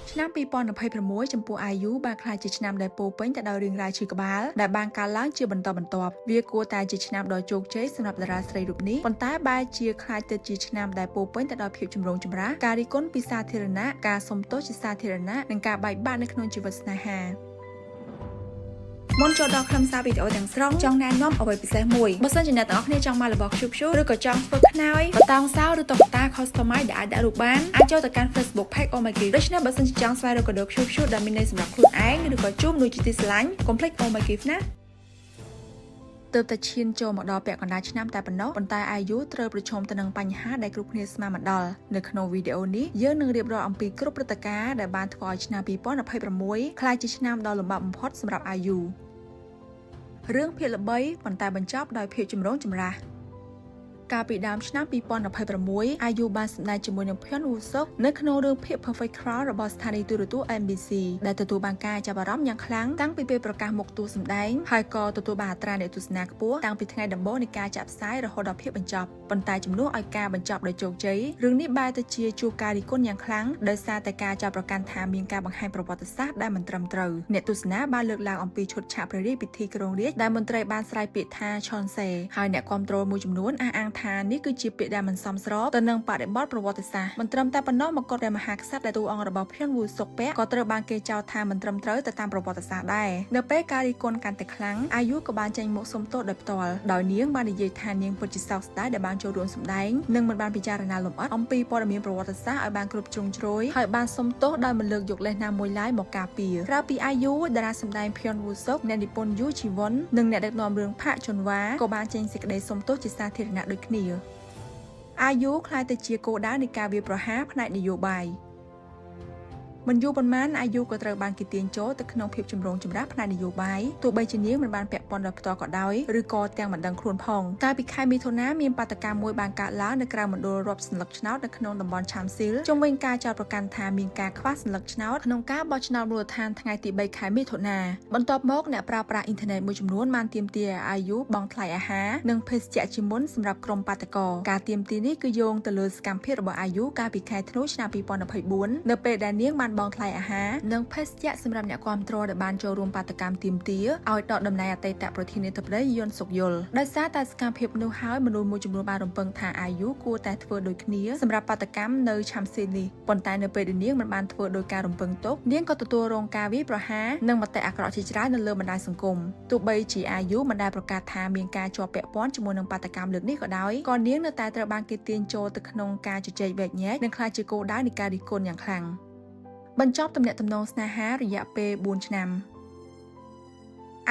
ឆ្នាំ2026ចំពោះ IU បានក្លាយជាឆ្នាំដែលពោរពេញទៅដោយរឿងរ៉ាវឈឺក្បាលដែលបានកើតឡើងជាបន្តបន្ទាប់វាគួរតែជាឆ្នាំដ៏ជោគជ័យសម្រាប់តារាស្រីរូបនេះប៉ុន្តែបែរជាក្លាយទៅជាឆ្នាំដែលពោរពេញទៅដោយភាពចម្រូងចម្រាសការរិះគន់ពីសាធារណៈការសុំទោសជាសាធារណៈនិងការបែកបាក់នៅក្នុងជីវិតស្នេហាមុនចូលដល់ខ្លឹមសារវីដេអូទាំងស្រុងចង់ណែនាំអ្វីពិសេសមួយបើសិនជាអ្នកទាំងអស់គ្នាចង់មករបស់ cute cute ឬក៏ចង់ធ្វើខ្នើយបតោងសោឬតុក្កតា customize ដែលអាចដាក់រូបបានអាចចូលទៅកាន់ Facebook Page Oh My Gift ដូច្នេះបើសិនជាចង់ស្វែងរកកាដូ cute cute ដែលមានន័យសម្រាប់ខ្លួនឯងឬក៏ជូនមនុស្សជាទីស្រឡាញ់កុំភ្លេច Oh My Gift ណាទើបតែឈានចូលមកដល់ពាក់កណ្ដាលឆ្នាំតែប៉ុណ្ណោះប៉ុន្តែ IU ត្រូវប្រឈមទៅនឹងបញ្ហាដែលគ្រប់គ្នាស្មានមិនដល់នៅក្នុងវីដេអូនេះយើងនឹងរៀបរាប់អំពីគ្រប់ព្រឹត្តិការណ៍ដែលបានធ្វើឲ្យឆ្នាំ2026ក្លាយជាឆ្នាំដ៏លំបាកបំផុតសម្រាប់ IU រឿងភាគល្បីប៉ុន្តែបញ្ចប់ដោយភាពចម្រូងចម្រាសកាលពីដើមឆ្នាំ2026 IU បានសម្ដែងជាមួយនឹង Byeon Woo Seok នៅក្នុងរឿងភាគ Perfect Crown របស់ស្ថានីយ៍ទូរទស្សន៍ MBC ដែលទទួលបានការចាប់អារម្មណ៍យ៉ាងខ្លាំងតាំងពីពេលប្រកាសមុខតួសម្ដែងហើយក៏ទទួលបានអត្រាអ្នកទស្សនាខ្ពស់តាំងពីថ្ងៃដំបូងនៃការចាក់ផ្សាយរហូតដល់ភាពបញ្ចប់ប៉ុន្តែជំនួសឲ្យការបញ្ចប់ដោយជោគជ័យរឿងនេះបែរទៅជាជួបការរិះគន់យ៉ាងខ្លាំងដោយសារតែការចោទប្រកាន់ថាមានការបង្ហាញប្រវត្តិសាស្ត្រដែលមិនត្រឹមត្រូវអ្នកទស្សនាបានលើកឡើងអំពីឈុតឆាកព្រះរាជពិធីគ្រងរាជ្យដែលមន្ត្រីបានស្រែកពាក្យថាឆនសេហើយអ្នកគាំទ្រមួយចំនួនអះអាងថានេះគឺជាពាក្យដែលមិនសមស្របទៅនឹងបរិបទប្រវត្តិសាស្ត្រមិនត្រឹមតែប៉ុណ្ណោះមកុដព្រះមហាក្សត្រដែលតួអង្គរបស់ភៀនវូសុកពាក់ក៏ត្រូវបានគេចោទថាមិនត្រឹមត្រូវទៅតាមប្រវត្តិសាស្ត្រដែរនៅពេលការរិះគន់កាន់តែខ្លាំងអាយុក៏បានចេញមុខសុំទោសដោយផ្ទាល់ដោយនាងបាននិយាយថានាងពិតជាសោកស្ដាយដែលបានចូលរួមសម្ដែងនិងមិនបានពិចារណាលម្អិតអំពីព័ត៌មានប្រវត្តិសាស្ត្រឲ្យបានគ្រប់ជ្រុងជ្រោយហើយបានសុំទោសដោយមិនលើកយកលេសណាមួយឡើយមកការពារក្រៅពីអាយុតារាសម្ដែងភៀនវូសុកអ្នកនិពន្ធយូជីវុននិងអ្នកដឹកនាំរឿងផាកជុនវ៉ាក៏បានចេញសេចក្តីសុំទោសជាសាធារណៈដូចគ្នាអាយុក្លាយទៅជាគោលដៅនៃការវាយប្រហារផ្នែកនយោបាយមិនយូរប៉ុន្មានអាយុក៏ត្រូវបានគេទាញចូលទៅក្នុងភាពចម្រូងចម្រាសផ្នែកនយោបាយទោះបីជានាងមិនបានពាក់ព័ន្ធដោយផ្ទាល់ក៏ដោយឬក៏ទាំងមិនដឹងខ្លួនផងកាលពីខែមិថុនាមានបាតុកម្មមួយបានកើតឡើងនៅក្រៅមណ្ឌលរាប់សន្លឹកឆ្នោតនៅក្នុងតំបន់ឆាមស៊ីលជុំវិញការចោទប្រកាន់ថាមានការខ្វះសន្លឹកឆ្នោតក្នុងការបោះឆ្នោតមូលដ្ឋានថ្ងៃទី3ខែមិថុនាបន្ទាប់មកអ្នកប្រើប្រាស់អ៊ីនធឺណិតមួយចំនួនបានទាមទារឲ្យអាយុបង់ថ្លៃអាហារនិងភេសជ្ជៈជាមុនសម្រាប់ក្រុមបាតុករការទាមទារនេះគឺយោងទៅលើសកម្មភាពរបស់អាយុកាលពីខែធ្នូឆ្នាំ2024នៅពេលដែលនាងបានបង់ថ្លៃអាហារនិងភេសជ្ជៈសម្រាប់អ្នកគាំទ្រដែលបានចូលរួមបាតុកម្មទាមទារឲ្យដកតំណែងអតីតប្រធានាធិបតីយុនសុកយុលដោយសារតែសកម្មភាពនោះហើយមនុស្សមួយចំនួនបានរំពឹងថាអាយុគួរតែធ្វើដូចគ្នាសម្រាប់បាតុកម្មនៅឆាំស៊ីនេះប៉ុន្តែនៅពេលដែលនាងមិនបានធ្វើដោយការរំពឹងទុកនាងក៏ទទួលរងការវាយប្រហារនិងមតិអាក្រក់ជាច្រើននៅលើបណ្ដាញសង្គមទោះបីជាអាយុមិនដែលប្រកាសថាមានការជាប់ពាក់ព័ន្ធជាមួយនឹងបាតុកម្មលើកនេះក៏ដោយក៏នាងនៅតែត្រូវបានគេទាញចូលទៅក្នុងការជជែកវែកញែកនិងក្លាយជាគោលដៅនៃការរិះគន់យ៉ាងខ្លាំងបញ្ចប់ទំនាក់ទំនងស្នេហារយៈពេល4ឆ្នាំ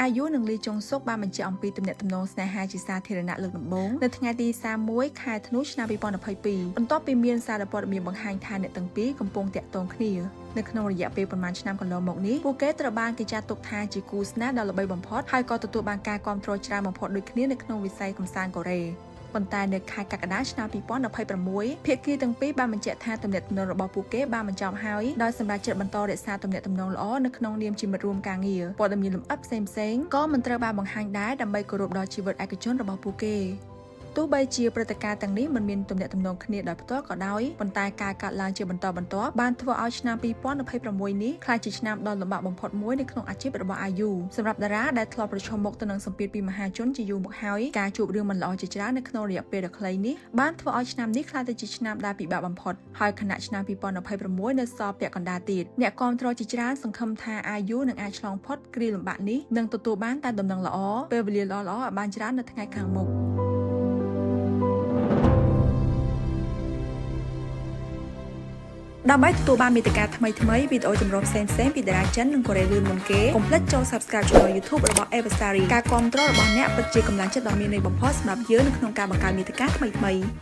អាយុនិងលីចុងសុកបានបញ្ជាក់អំពីទំនាក់ទំនងស្នេហាជាសាធារណៈលើកដំបូងនៅថ្ងៃទី31ខែធ្នូឆ្នាំ2022បន្ទាប់ពីមានសារព័ត៌មានបង្ហាញថាអ្នកទាំងពីរកំពុងទាក់ទងគ្នានៅក្នុងរយៈពេលប្រមាណឆ្នាំកន្លងមកនេះពួកគេត្រូវបានគេចាត់ទុកថាជាគូស្នេហ៍ដ៏ល្បីបំផុតហើយក៏ទទួលបានការគាំទ្រច្រើនបំផុតដូចគ្នានៅក្នុងវិស័យកម្សាន្តកូរ៉េប៉ុន្តែនៅខែកក្កដាឆ្នាំ2026ភាគីទាំងពីរបានបញ្ជាក់ថាទំនាក់ទំនងរបស់ពួកគេបានបញ្ចប់ហើយដោយសម្រេចចិត្តបន្តរក្សាទំនាក់ទំនងល្អនៅក្នុងនាមជាមិត្តរួមការងារព័ត៌មានលម្អិតផ្សេងៗក៏មិនត្រូវបានបង្ហាញដែរដើម្បីគោរពដល់ជីវិតឯកជនរបស់ពួកគេទោះបីជាព្រឹត្តិការណ៍ទាំងនេះមិនមានទំនាក់ទំនងគ្នាដោយផ្ទាល់ក៏ដោយប៉ុន្តែការកើតឡើងជាបន្តបន្ទាប់បានធ្វើឲ្យឆ្នាំ2026នេះក្លាយជាឆ្នាំដ៏លំបាកបំផុតមួយនៅក្នុងអាជីពរបស់ IU សម្រាប់តារាដែលធ្លាប់ប្រឈមមុខទៅនឹងសម្ពាធពីមហាជនជាយូរមកហើយការជួបរឿងមិនល្អជាច្រើននៅក្នុងរយៈពេលដ៏ខ្លីនេះបានធ្វើឲ្យឆ្នាំនេះក្លាយទៅជាឆ្នាំដែលពិបាកបំផុតហើយខណៈឆ្នាំ2026នៅសល់ពាក់កណ្ដាលទៀតអ្នកគាំទ្រជាច្រើនសង្ឃឹមថា IU នឹងអាចឆ្លងផុតគ្រាលំបាកនេះនិងទទួលបានតែដំណឹងល្អពេលវេលាល្អៗឲ្យបានច្រើននៅថ្ងៃខាងមុខដើម្បីទទួលបានមាតិកាថ្មីៗវីដេអូចម្រុះផ្សេងៗពីតារាចិននិងកូរ៉េលឿនមុនគេកុំភ្លេចចូល Subscribe Channel YouTube របស់ Eversari ការគាំទ្ររបស់អ្នកពិតជាកម្លាំងចិត្តដ៏មានន័យបំផុតសម្រាប់យើងនៅក្នុងការបង្កើតមាតិកាថ្មីៗ។